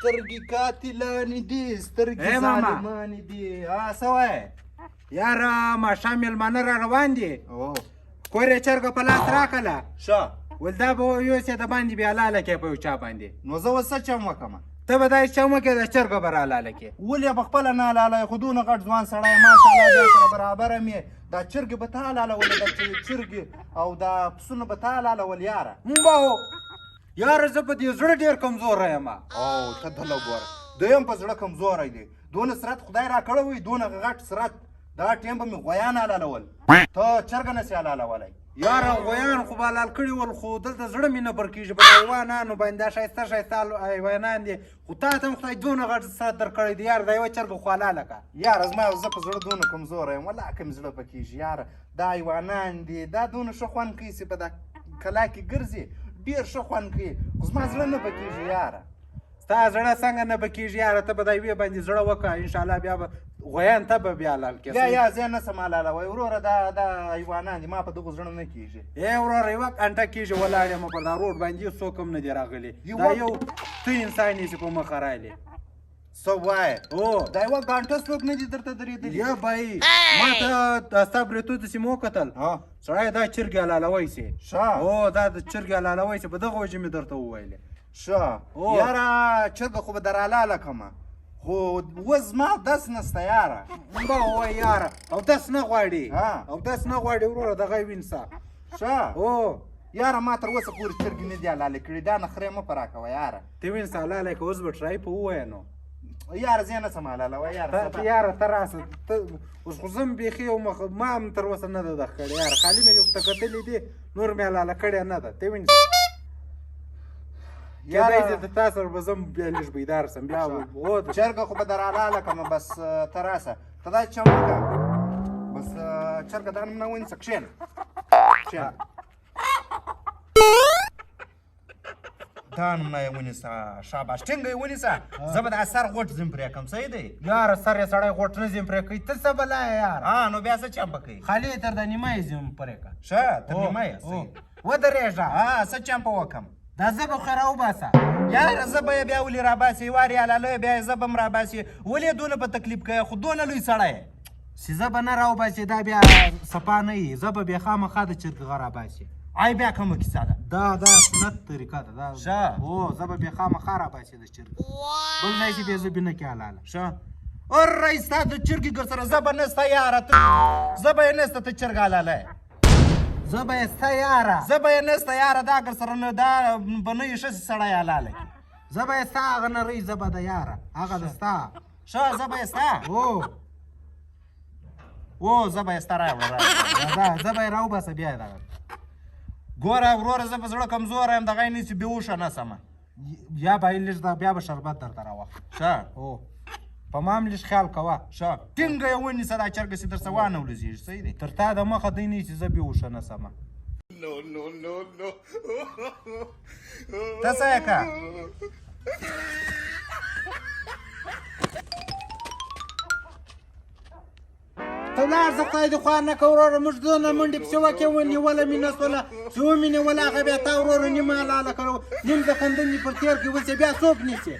سترګې قاتلانې دي، سترګې ای ماما. ظالمانې دي. ها، څه وایې؟ یاره ماښام مېلمانه را روان دي. او کور یې چرګه په لاس راکړه. ښه. ول دا به یوسې د باندې بیا حلاله کړې په یو چا باندې. نو زه اوس څه چم وکړم؟ ته به داسې چم وکړې، دا چرګه به را حلاله کړې. ولې په خپله نه حلاله؟ خو دونه غټ ځوان سړی، ماشاءالله، بیا سره برابره مې. دا چرګې به تا حلالولې، دا چرګې او دا پسونه به تا حلالول یاره. مونږ به یاره زه په دې زړه ډېر کمزوری یم. او ته دله وګوره، دی هم په زړه کمزوری دی. دونه سرعت خدای راکړی وي، دونه غټ سرعت، دا ټیم به مې غویان حلالول، ته چرګه نسې حلالولی. یاره غویان خو به حلال کړي ول، خو دلته زړه مې نه پر کېږي په حیوانانو باندې. دا ښایسته ښایسته حیوانان دي، خو تا ته هم خدای دونه غټ سرعت درکړی دی یاره، دا یوه چرګه خو حلاله کړه. یاره زما زه په زړه دونه کمزوری یم، والله که مې زړه په کېږي یاره. دا حیوانان دي، دا دونه ښه خوند کوي چې په دا کلا کې ګرځي، ډېر ښه خوند کوي، خو زما زړه نه په کېږي یاره. ستا زړه څنګه نه پکېږي یاره؟ ته به دا یوې باندې زړه وکړه، انشاءالله بیا به غویان ته به بیا حلال کړې. یا یا زه نه سم حلالوی وروره، دا حیوانان دي، ما په دغو زړه نه کېږي. ای وروره یوه ګنټه کېږي ولاړ یم پر دا روډ باندې، څوک هم نه دي راغلي. دا یو ته انسان یې چې په مخه راغلې. څه وایې؟ هو. دا یوه ګنټه څوک نه دي درته درېدلي؟ یا بای، ما ته ستا برېتو داسې مې وکتل، سړی دا چرګې حلالوی سي. ښه. هو، دا د چرګې حلالوی سي، په دغه وجه مې درته وویلې. ښه. یاره چرګه خو به در حلاله کړمه، خو اوس زما اودس نسته یاره. به ووایې یاره، اودس نه غواړي. اودس نه غواړي وروره، دغه یې وینسه. ښه. هو. یاره ما تر اوسه پورې چرګې نه دي حلالې کړي، دا نخرې مه په راکوه یاره. ته وینسه حلاله کړه، اوس به ټرای په ووایه نو. یاره زه یې نه سم حلالوی یاره. ته یاره ته راسه، ته اوس خو زه هم بیخي یو مخ ما هم تر اوسه نه ده دغه کړې یاره، خالي مې ورته کتلي دي، نور مې حلاله کړې نه ده. ته وینسه. کېدای شي د تا سره به زه هم بیا لږ بیدار سم بیا. هو. چرګه خو به در حلاله کړمه، بس ته راسه، ته دا چم وکړه بس. چرګه دا نه ونیسه، کښېنه کښېنه، دا نوم نه یې ونیسه، شاباش، ټینګه یې ونیسه. زه به دا سر غوټ ځم پرې کړم، صحیح دی؟ یاره سر یې سړی غوټ نه ځم پرې کوي، ته څه بلا یې یاره. ها نو بیا څه چم به کوي؟ خالي تر د نیمه یې ځم پرې کړه. ښه، تر نیمه یې صحیح. ودرېږه. ها، څه چم به وکړم؟ دا زه به خو راوباسه. یاره زه به یې بیا ولې راباسې؟ وار یې حلالوې، بیا یې زه به هم راباسې، ولې دونه په تکلیف کوې؟ خو دونه لوی سړی یې. چې زه به نه راوباسې دا بیا صفا نه یي، زه به بیا خامخا د چرګې غه راباسې. آی بیا کومه کیسه ده؟ دا سنت طریقه ده دا. ښه. هو، زه به بیا خامخا راباسې د چرګې، بل ځای چې بیا زه به نه کې حلاله. ښه. اره ستا د چرګې ګر سره زه به نسته یاره، ته زه به یې نسته، ته چرګه حلاله یې. زه به یې ستا یاره، زه به یې نسته یاره، دا ګر سره نه، دا به نه یې ښه سړی حلاله کړي. زه به یې ستا هغه نرۍ زه به ده یاره، هغه د ستا. ښه، زه به یې ستا. هو. او زه به یې ستا راوړه دا زه به یې راوباسه بیا یې دغه. ګوره وروره، زه په زړه کمزوری یم، دغه یې نیسي بېهوښه نه سمه. یا به یې لږ دا بیا به شربت درته راواخلم. ښه. هو، په ما هم لږ خیال کوه. ښه، ټینګه یې ونیسه دا چرګه چې درڅه وانه ولوزېږي، صحیح دی؟ تر تا د مخه دی نیسي، زه بېهوښه نه سمه. ته څه یې که؟ ته ولاړ شه، خدای دې خوار نه کړه وروره، موږ دونه منډې پسې وکړې، ونیوله مې نه سوله، چې ومې نیوله هغه بیا تا وروره نیمه حلاله کړه، نیم د کندن دې پر تېر کړي، اوس یې بیا څوک نیسي؟